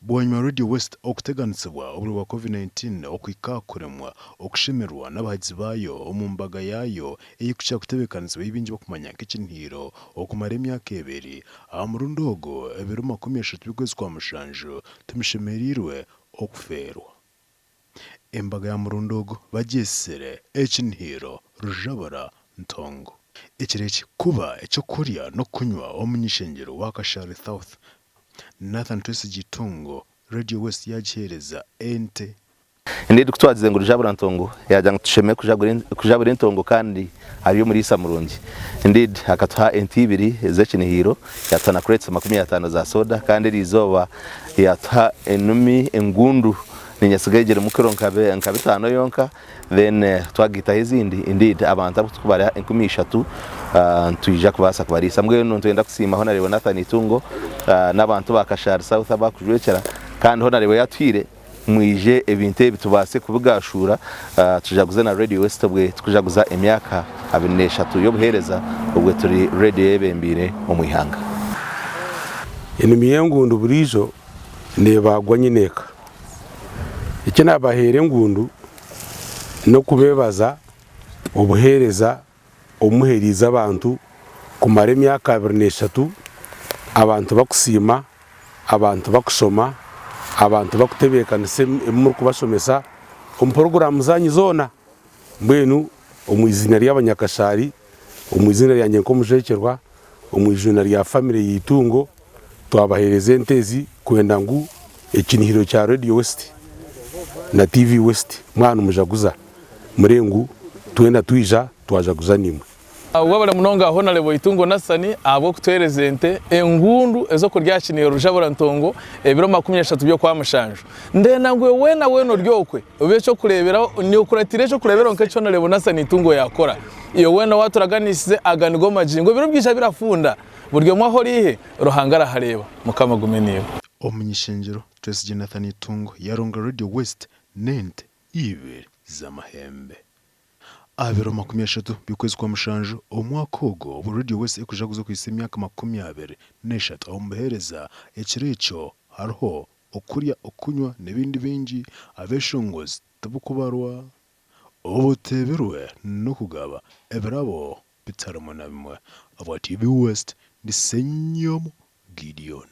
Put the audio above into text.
Bwanyima ya Radio West okuteganisibwa oburi bwa Covid 19 okuhika aha kuremwa okushemererwa n'abahagizi baayo omu mbaga yaayo eyikukira kutebeekanisibwa ei baingi bakumanya nk'ekinihiro okumara emyaka ebiri, aha murundi ogu ebiro 30 by'okwezi kwa mushanju timushemereirwe okufeerwa. Embaga ya murundi ogu bagyetsire ekinihiro Rujabura Ntongo. Ekiro eki kuba eky'okurya n'okunywa omuny'ishengyero wa Kashari South, Nathan Twesigye Itungo, Radio West yaagiheereza ente. Indeed ku twagize ngu Rujabura Ntongo yaagira ngu tushemereire kujabura entongo kandi ari omuriisa murungi. Indeed akatuha ente ibiri ez'ekinihiiro, yaatuha na crates 50 za soda kandi eri izooba yaatuha enumi engundu niinyesiga egyo erimu kiro nka bitaano yonka Then twagaitaho ezindi indeed abantu abu turikubara 3000 nitwija kubaasa kubariisa. Mbwenu nitwenda kusiima Honarebo Nathan Itungo n'abantu ba Kashari South abakujwekyera kandi Honarebo yatuhaire mwije ebintu ebi tubaase kubigashuura tujaguze na Radio West obwe tukujaguza emyaka 23 y'obuheereza obwe turi radio eyebembeire omu ihanga. Enimi y'engundu buriijo nebaagwa nyineeka. Eki naabaheera engundu n'okubeebaza obuheereza obu muheereize abantu kumara emyaka 23, abantu bakusiima, abantu bakushoma, abantu bakutebeekanisa ebi murikubashomesa omu puroguraamu zaanyu zoona. Mbwenu omu iziina ry'Abanyakashaari, omu iziina ryangye nk'omujwekyerwa, omu iziina rya famire y'eitungo, twabaheereza ente ezi kwenda ngu ekinihiro kya Radio West na TV West mwaba nimujaguza murebe ngu twena twija twajaguza naimwe. Webale munonga Honarebo Itungo Nassani ahabw'okutuheereza ente engundu ez'okurya aha kinihiro Rujabura Ntongo ebiro 30 by'Okwamushanju. Ndenda ngu iwe weena weena ori okwe obe eky'okureeberaho, okuratira eky'okureeberaho nk'eki Honarebo Nassani Itungo yaakora. Iwe weena owaaturaganisize aga nigo magingo ebiro byaija birafunda. Buri omwe ahu oriihe, Ruhanga arahareeba. Mukama agume naiwe. Omuny'ishengyero Twesigye Nathan Itungo yaronga Radio West n'ente ibiri z'amahembe. Aha biro 30 by'okwezi kwa mushanju omwaka ogu obu Radio West erikujaguza okuhitsya emyaka 23 omu buheereza, ekiro ekyo hariho okurya, okunywa n'ebindi bingi, abeshongozi tibukubarwa. Obuteebirwe n'okugaba ebirabo bitarimu na bimwe. Ahabwa TV West, ndi Ssenyomo Gideon.